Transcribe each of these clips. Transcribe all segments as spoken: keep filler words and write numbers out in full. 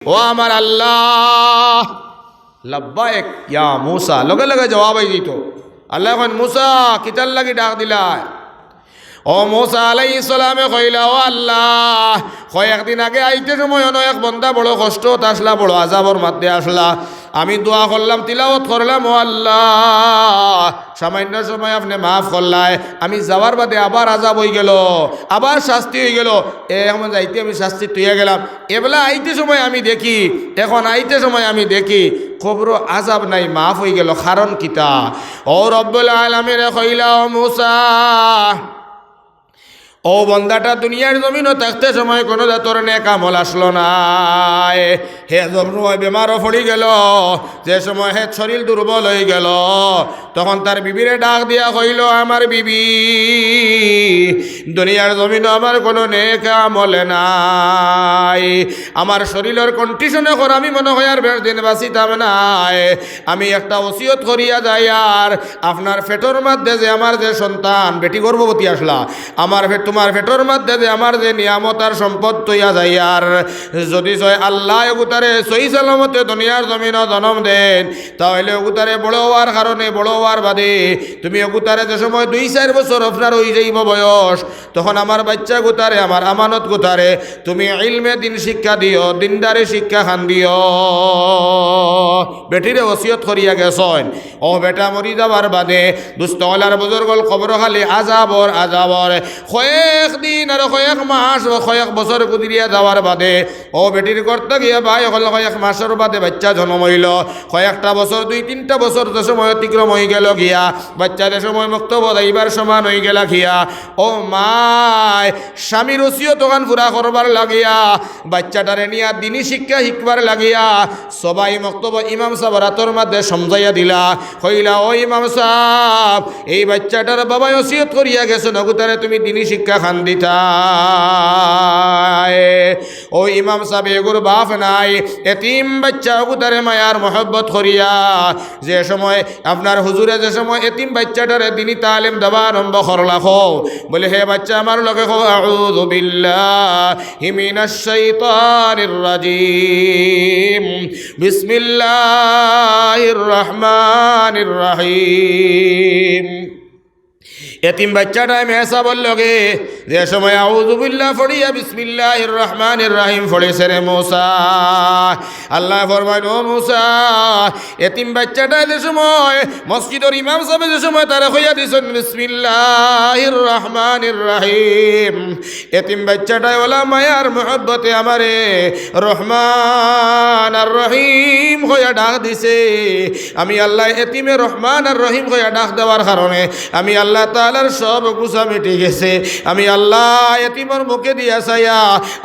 ও আমার আল্লাহ, লাব্বাইক ইয়া মুসা, লগে লগে জবাব অই যাইতো। আল্লায় কইন, মুসা, কিতার লাগি ডাক দিলায়? ও মুসা আলাইহিস সালামে কইলা, ও আল্লাহ, কয়েকদিন আগে আইতে সময় অনো এক বন্দা বড় কষ্টত আছলা, বড় আযাবর মাঝে আছলা। আমি দোয়া করলাম, তিলাওয়াত করলাম, ও আল্লাহ, সামান্য সময় আপনে মাফ করলায়। আমি যাওয়ার বাদে আবার আযাব অইগেলো, আবার শাস্তি অইগেলো। এখন যাইতে আমি শাস্তি থইয়া গেলাম, এবলা আইতে সময় আমি দেখি, এখন আইতে সময় আমি দেখি কবরো আযাব নাই, মাফ অইগেলো। কারণ কিতা? ও রব্বুল আলামিনে কইলা, ও মুসা, ও বন্দাটা দুনিয়ার জমিনো থাকতে সময় কুনু জাতর নেক আমল আছলো নায়। হে জবরুয় বেমারো পড়িগেলো, যে সময় হে শরীল দুর্বল অইগেলো, তখন তার বিবিরে ডাক দিয়া কইলো, আমার বিবি, দুনিয়ার জমিনো আমার কুনু নেক আমল নাই, আমার শরীলর কন্ডিশনে কর আমি মনো কয় আর বেশ দিন বাঁচিতাম নায়। আমি একটা ওসিয়ত করিয়া যাইয়ার, আপনার পেটর মাঝে যে আমার যে সন্তান, বেটি গর্ভবতী আছলা, আমার পেট, তুমার পেটর মাঝে যে আমার যে নিয়ামত আর সম্পদ থইয়া যাইয়ার, যুদি চায় আল্লায় অগুতারে সহি সালামতে দুনিয়ার জমিনো জনম দেইন, তা অইলে অগুতারে বড় অওয়ার কারণে, বড় অওয়ার বাদে তুমি অগুতারে যে সময় দুই চাইর বছর আপনার অই যাইবো বয়স, তখন আমার বাইচ্চা গুতারে, আমার আমানত গুতারে তুমি ইলমে দিন শিক্ষা দিও, দিনদারি শিক্ষা খান দিও। বেটিরে ওসিয়ত করিয়া গেছইন। ও বেটা মরি যাওয়ার বাদে দুস্ত অকল আর বুজুর্গ অকল, কবর খালি আযাবর, আযাবর। কয়েক দিন আর কয়েক মাস ও কয়েক বছর গুজরিয়া যাওয়ার বাদে ও বেটির ঘর থাকি ভাই অকল কয়েক মাসর বাদে বাইচ্চা জনম অইলো। কয়েকটা বছর, দুই তিনটা বছর যে সময় অতিক্রম অইগেলো গিয়া, বাইচ্চা যে সময় মক্তবো যাইবার সমান অইগেলা গিয়া, ও মায় স্বামীর ওসিয়ত অখান পুরা করবার লাগিয়া, বাইচ্চাটারে নিয়া দিনি শিক্ষা শিখবার লাগিয়া সবাই মক্তবো ইমাম সাবর আতর মাঝে সমঝাইয়া দিলা, কইলা, ও ইমাম সাব, এই বাইচ্চাটার বাবায় ওসিয়ত করিয়া গেছইন, অগুতারে তুমি দিনি শিক্ষা খান দিতায়। ও ইমাম সাব, এগুর বাপ নাই, এতিম বাইচ্চা, অগুতারে মায়ার মহব্বত করিয়া যে সময় আপনার হুজুরে যে সময় এতিম বাইচ্চাটারে দিনি তালিম দেওয়া আরম্ভ করলা, কও, বলে, হে বাইচ্চা, আমার লগে কও, আউযু বিল্লাহি মিনাশ শাইতানির রাজিম, বিসমিল্লাহির রহমানির রহিম। এতিম বাইচ্চাটায় মেসাবর লগে যে সময় আউযু বিল্লাহ পড়িয়া বিসমিল্লাহির রহমানির রহিম পড়ছে রে মুসা, আল্লায় ফরমাইন, ও মুসা, এতিম বাইচ্চাটায় যে সময় মসজিদর ইমাম সাবে যে সময় তারে কইয়া দিছইন বিসমিল্লাহির রহমানির রহিম, এতিম বাইচ্চাটায় অলা মায়ার মহব্বতে আমারে রহমান আর রহিম কইয়া ডাক দিছে। আমি আল্লায় এতিমে রহমান আর রহিম কইয়া ডাক দেওয়ার কারণে আমি আল্লাহ তাআলার সব গুছা মিটি গেছে। আমি আল্লাহ এতিমর মুখে দিয়া চাইয়া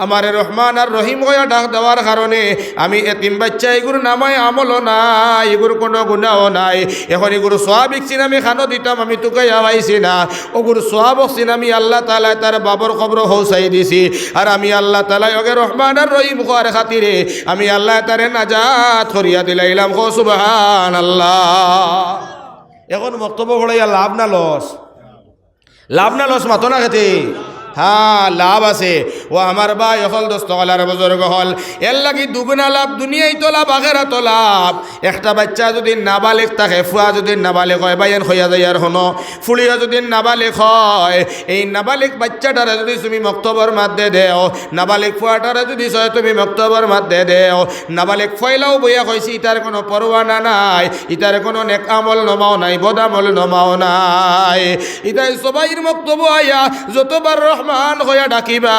আমারে রহমান আর রহিম কইয়া ডাক দেওয়ার কারণে আমি এতিম বাইচ্চা, ইগুর নামায় আমলও নাই, ইগুর কুনু গুনাও নাই। এখন ইগুর সওয়াব ইকছিন আমি খানো দিতাম, আমি তুকাইয়া পাইছি না। অগুর সওয়াব অকছিন আমি আল্লাহ তাআলায় তার বাবর কবরো পৌঁছাই দিছি। আর আমি আল্লাহ তাআলায় অগে রহমান আর রহিম কওয়ার খাতিরে আমি আল্লায় তারে নাজাত করিয়া দিলাইলাম। কও সুবহানাল্লাহ। এখন মক্তবো পড়াইয়া লাভ না লস? লাভ না লস? মাতো না খেতে। হ্যাঁ, লাভ আছে। ও আমার ভাই অকল, দুস্ত অকল আর বুজুর্গ অকল, এর লাগি দুগুনা লাভ, দুনিয়াইতো লাভ, আখেরাতো লাভ। একটা বাইচ্চা যুদি নাবালিগ থাকে, ফুয়া যুদি নাবালিগ অয়, ভাইয়াইন কইয়া যাইয়ার হুনো, ফুড়িও যুদি নাবালিগ অয়, এই নাবালিগ বাইচ্চাটারে যুদি তুমি মক্তবর মাঝে দেও, নাবালিগ ফুয়াটারে যুদি চায় তুমি মক্তবর মাঝে দেও, নাবালিগ পয়লাউ বইয়া কইছি, ইতার কুনু পরোয়া না নাই, ইতার কুনু নেক আমল নামাও নাই, বদ আমল নামাও নাই। ইতায় সবাইর মক্তবো আইয়া যতবার রহমান কইয়া ডাকিবা,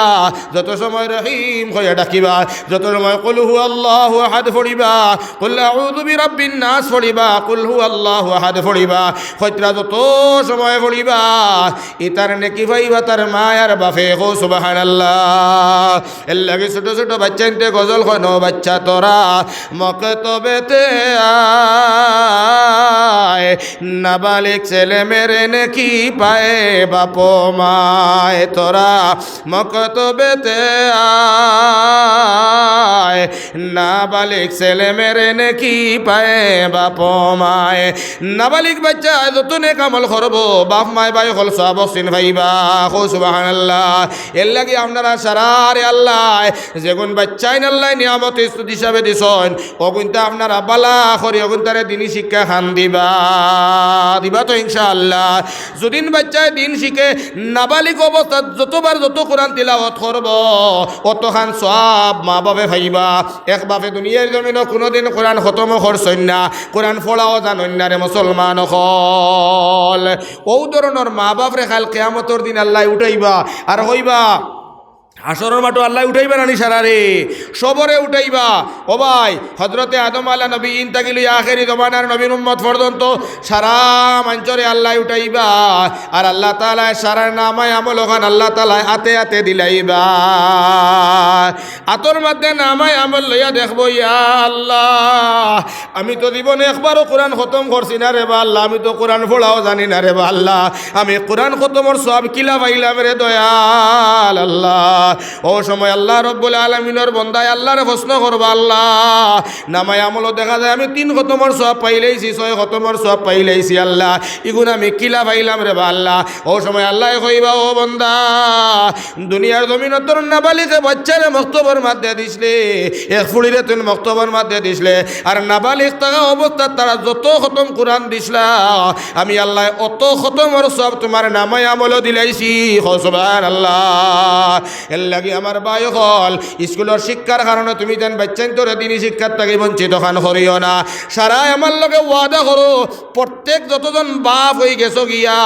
যত সময় রহিম কইয়া ডাকিবা, যত সময় কুল হু আল্লাহু আহাদ পড়িবা, কুল আউযু বিরাব্বিন নাস পড়িবা, কুল হু আল্লাহু আহাদ পড়িবা, কইতরা যত সময় পড়িবা, ইতার নেকি পাইবা তার মায় আর বাপে। কও সুবহানাল্লাহ। এর লাগি ছোট ছোট বাইচ্চাইন্তে গজল কইন, ও বাইচ্চা তোরা মক্তবেতে আয়, নাবালিগ ছেলে মেয়ের নেকি পায় বাপ মায়। তোরা মক্তবেতে আয়, নাবালিগ ছেলে মেরে নেকি পায় বাপ মায়। নাবালিগ বাচ্চায় যত নেক আমল করবো, বাপ মায় ভাই অকল সওয়াব অকসিন পাইবা। কও সুবহানাল্লাহ। এরলাগি আপনারা সারারে আল্লায় যেগুন বাচ্চাইন আল্লায় নিয়ামত হিসাবে দিছইন, অগুনতা আপনারা ভালা করি অগুনতারে দিনি শিক্ষা খান দিবা, দিবা তো ইনশাআল্লাহ। যদিন বাচ্চায় দিন শিখে, নাবালিগ অবস্থাত যতবার যত কোরআন তিলাওয়াত করবো, অতখান সওয়াব মা বাপে পাইবা। এক বাপে দুনিয়ার জমিনো কুনুদিন কোরআন খতমও করছইন না, কোরআন পড়াও জানইন না রে মুসলমান অকল। অউ ধরনর মা বাপরে কাইল কিয়ামতর দিন আল্লায় উঠাইবা, আর কইবা, হাশরর মাঠো আল্লায় উঠাইবা নানি সারারে, কবরে উঠাইবা। ও ভাই, হজরতে আদম আলা নবী ইন থাকি লইয়া আখেরি জমানার নবীর উম্মত পর্যন্ত সারা মানষরে আল্লায় উঠাইবা। আর আল্লাহ তাআলায় সারার নামায় আমল অখান আল্লাহ তাআলায় আতে আতে দিলাইবা। আতর মধ্যে নামায় আমল লইয়া দেখবো, ইয়া আল্লাহ, আমি তো জীবনে একবারও কোরআন খতম করছি না রে বা আল্লাহ, আমি তো কোরআন পড়াও জানি না রে বা আল্লাহ, আমি কোরআন খতমর সওয়াব কিলা পাইলাম রে দয়াল আল্লাহ। অউ সময় আল্লাহ রব্বুল আলামিনর বন্দায় আল্লাহরে প্রশ্ন করবা, আল্লাহ, নামায় আমলো দেখা যায় আমি তিন খতমর সওয়াব পাইলাইছি, ছয় খতমর সওয়াব পাইলাইছি, আল্লাহ, ইগুন আমি কিলা পাইলাম রে বা আল্লাহ। অউ সময় আল্লায় কইবা, ও বন্দা, দুনিয়ার জমিনো তোর নাবালিগে বাচ্চারে মক্তবর মধ্যে দিছলে, এক ফুড়িরে তুই মক্তবর মধ্যে দিছলে, আর নাবালিগ থাকা অবস্থাত তারা যত খতম কোরআন দিছলা, আমি আল্লায় অত খতমর সওয়াব তুমার নামায় আমলো দিলাইছি। কও সুবহানাল্লাহ। এরলাগি আমার ভাই অকল, ইস্কুলর শিক্ষার কারণে তুমি যেন বাচ্চাইন্তরে দিনি শিক্ষার থাকি বঞ্চিত খান করিও না। সারায় আমার লগে ওয়াদা করো, প্রত্যেক যতজন বাপ অইগেছো গিয়া,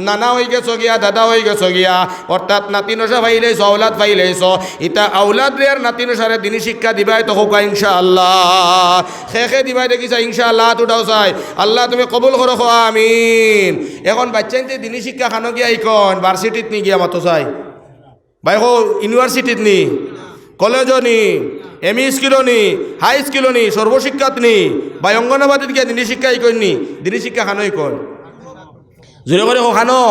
নানা অইগেছো গিয়া, দাদা অইগেছো গিয়া, অর্থাৎ নাতি নশা পাইলাইছো, আওলাদ পাইলাইছো, ইতা আওলাদরে আর নাতি নশারে দিনি শিক্ষা দিবায় তো কউক্কা ইনশাআল্লাহ। কে কে দিবায় দেখি চাই ইনশাআল্লাহ, আত উঠাও চাই। আল্লাহ তুমি কবুল করো, কও আমিন। এখন বাচ্চাইন্তে দিনি শিক্ষা খানো গিয়া ইকন, ভার্সিটিত নি গিয়া মাতো চাই। ভাই কও, ইউনিভার্সিটিত নি, কলেজো নি, এমই স্কুলো নি, হাই স্কুলো নি, সর্বশিক্ষাত নি, ভাই অঙ্গনাবাদীত গিয়া দিনি শিক্ষা ইকইন নি, দিনি শিক্ষা খানো ইকইন। জোরে করি কও, খানো?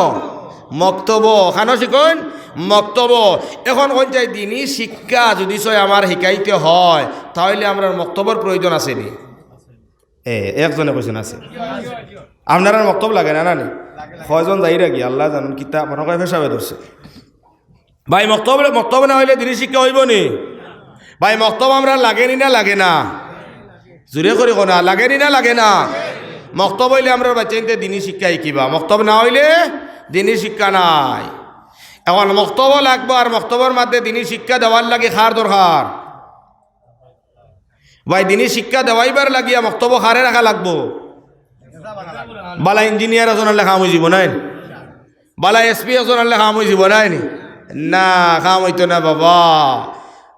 মক্তবো, খানো শিকইন? মক্তবো। এখন কইন চাই দিনি শিক্ষা যুদি সয় আমার হিকাইতে হয়, তাইলে আমরার মক্তবর প্রয়োজন আছে নি? এ, একজনে কইছইন আছে। আপনারার মক্তব লাগে না, না নি? কয়জন যাইরা গি, আল্লায় জানইন, কিতা মনো কয় পেশাবে ধরছে। ভাই, মক্তব, মক্তব না অইলে দিনি শিক্ষা অইবো নি? ভাই, মক্তব আমরার লাগে নি না লাগে না? জোরে করি কও না, লাগে নি না লাগে না? মক্তব অইলে আমরার বাচ্চাইন্তে দিনি শিক্ষা হিকিবা, মক্তব না অইলে দিনি শিক্ষা নাই। এখন মক্তবও লাগবো, আর মক্তবর মধ্যে দিনি শিক্ষা দেওয়ার লাগি কার দরকার? ভাই, দিনি শিক্ষা দেওয়াইবার লাগিয়া মক্তবো কারে রাখা লাগবো? বালা ইঞ্জিনিয়ার একজন আনলে কাম অইযিবো নায় নি? বালা এসপি একজন আনলে কাম অইযিবো নায় নি? না, কাম অইতো না বাবা।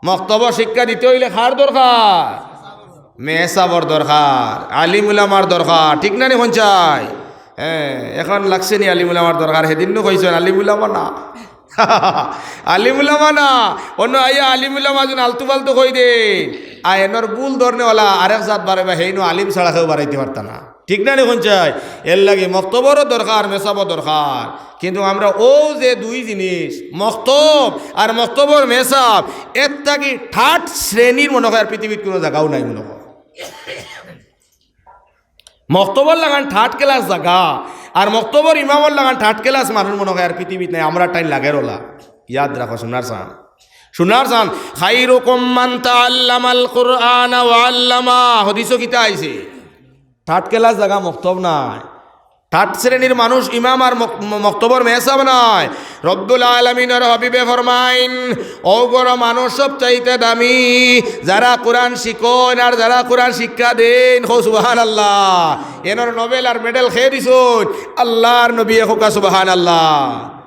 মক্তবো শিক্ষা দিতে অইলে কার দরকার? মেসাবর দরকার, আলিম উলামার দরকার, ঠিক না নি কইন চাই? হ্যাঁ, এখন লাগছে নি আলিম উলামার দরকার? হেদিন নু কইছইন আলিম উলামা না। আলিম উলামা না, অনো আইয়া আলিম উলামা যেন আলতু ফালতু কই দেইন। আর এনর ভুল ধরনেওয়ালা আরেক জাত বারইবা, হেইনু আলিম ছাড়া কেউ বারইতে পারতা না। ঠিক না নি কইন চাই? এরলাগি মক্তবরও দরকার, মেসাবও দরকার। কিন্তু আমরা অউ যে দুই জিনিস, মক্তব আর মক্তবর মেসাব, এর থাকি থার্ড শ্রেণীর মনো কয় আর পৃথিবীত কুনু জাগাও নাই মনো কয়। মক্তবর লাখান থার্ড ক্লাস জাগা, আর মক্তবর ইমামর লাখান থার্ড ক্লাস মানুষ মনো কয় আর পৃথিবীত নাই, আমরার টাইম লাগের অলা। ইয়াদ রাখো, সোনার চান, সোনার চান। খাইরুকুম মান তাআল্লামাল কুরআনা ওয়া আল্লামা। হাদিসো কিতা আইছে? থার্ড ক্লাস জাগা মক্তব নায়, থার্ড শ্রেণীর মানুষ ইমাম আর মক-, ম-, মক্তবর মেসাব নায়। রব্বুল আলামিনর হাবিবে ফরমাইন, অউ ঘরো মানুষ সবচাইতে দামি, যারা কোরআন শিখইন আর যারা কোরআন শিক্ষা দেইন। কও সুবহানাল্লাহ। এনর নোবেল আর মেডেল কে দিছইন? আল্লার নবীয়ে। কউক্কা সুবহানাল্লাহ।